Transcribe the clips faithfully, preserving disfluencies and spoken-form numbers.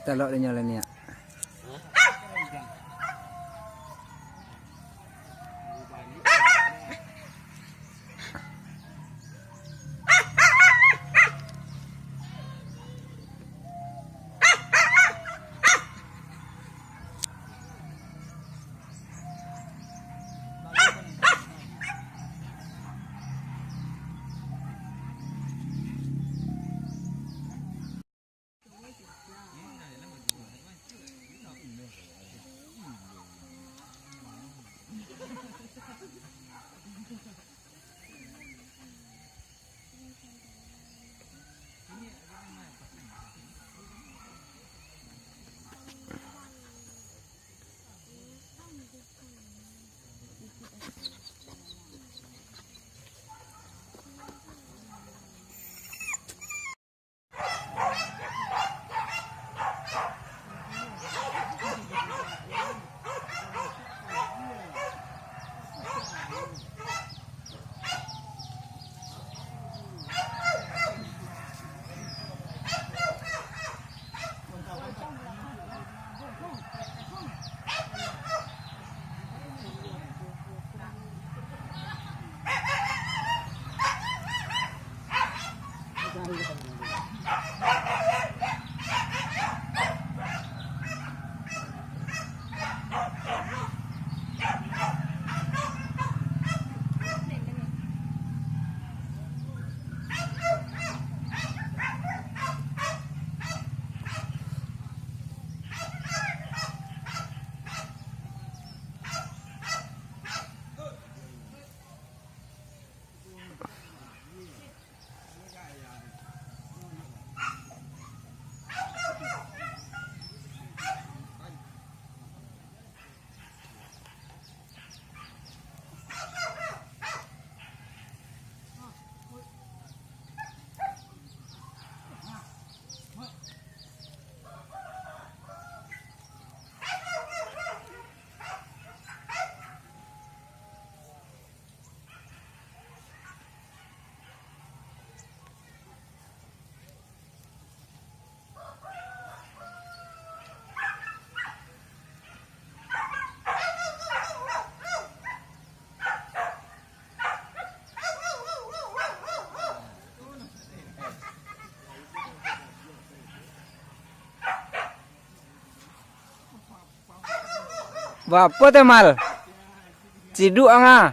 Talok dinyo lah niak. Baapo tu, Mal? Ciduk ang ah.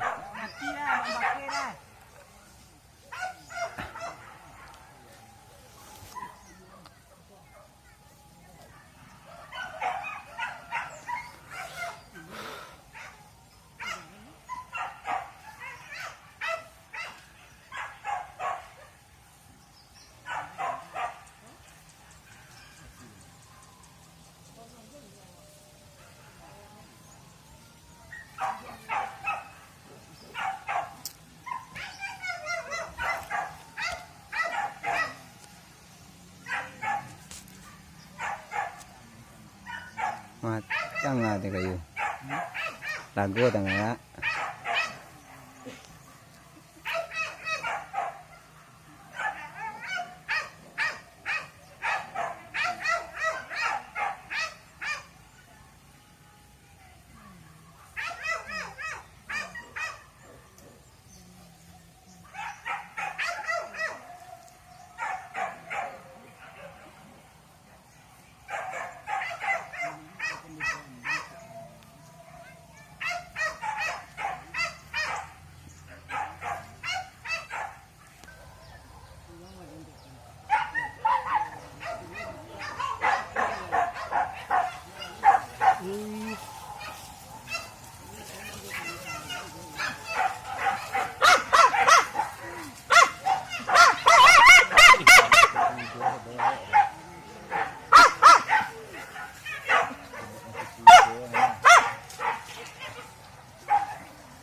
Matang lah tu kayu. Lago tangah.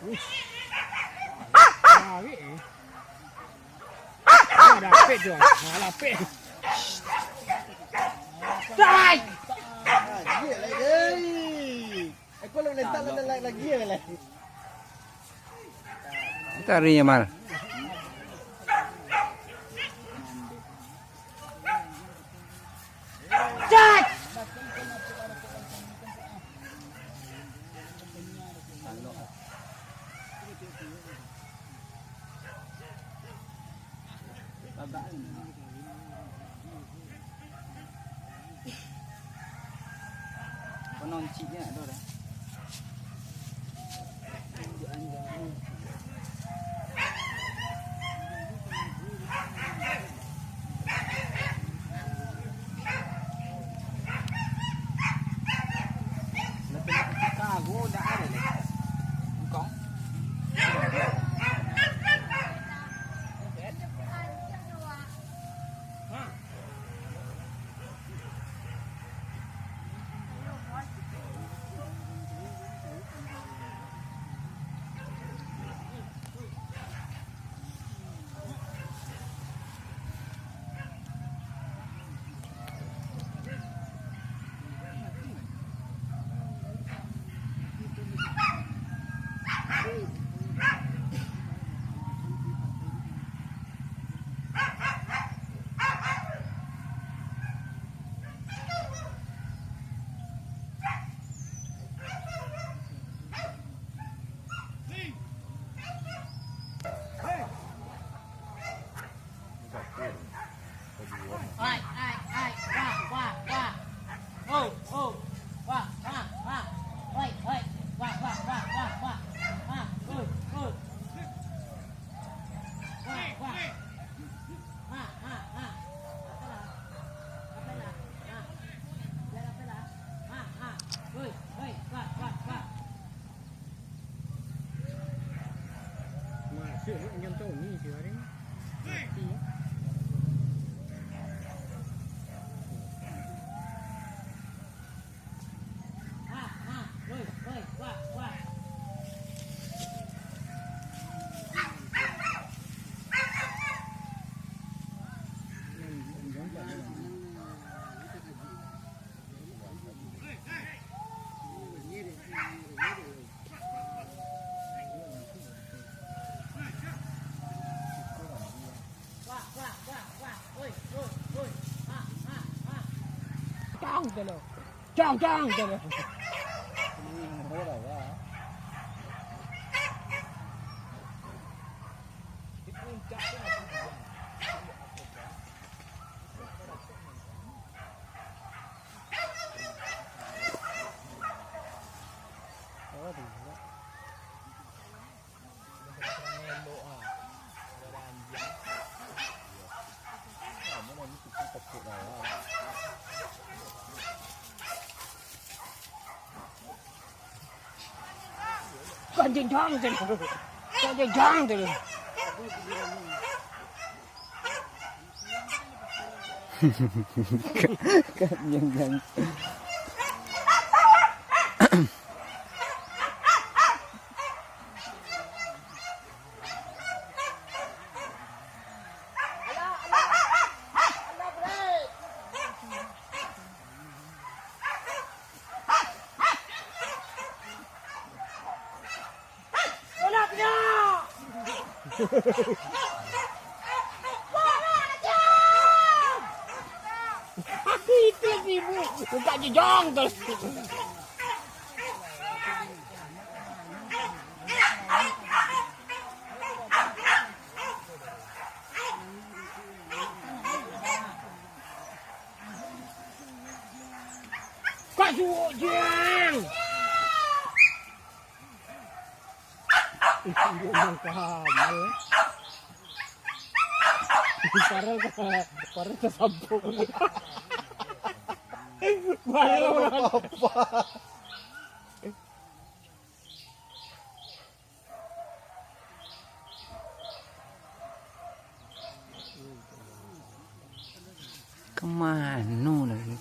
Uish. Tarik, eh. Ah, dapet tu. Ah, dapet. Tarik. Ah, gila, eh. Aku nak letak lagi, lagi, lagi. Tarik, Mal. Konon cik nyo ado dah. Ai, ai, ai, wah, wah, wah. Oh, oh, wah, wah, wah. Oi, oi, wah, wah, wah, wah, wah. Wah, oi, oi. Wah, wah. Ha, ha, ha. Apalah? Apalah? Ha. Biar apalah? Ha, ha. Oi, oi, wah, wah, wah. Masuk, Buk, nyontoh ni si Waring. Mati. Jang tu lo. Jang, jang tu lo. Kan jenjang tu. Kan jenjang tu. Kan jenjang. Itu sibuk. Buka jejong tu. Kau suruh jang. Itu dia yang kamal. Parah, parah tersambung. Parah apa? Kemano lagi?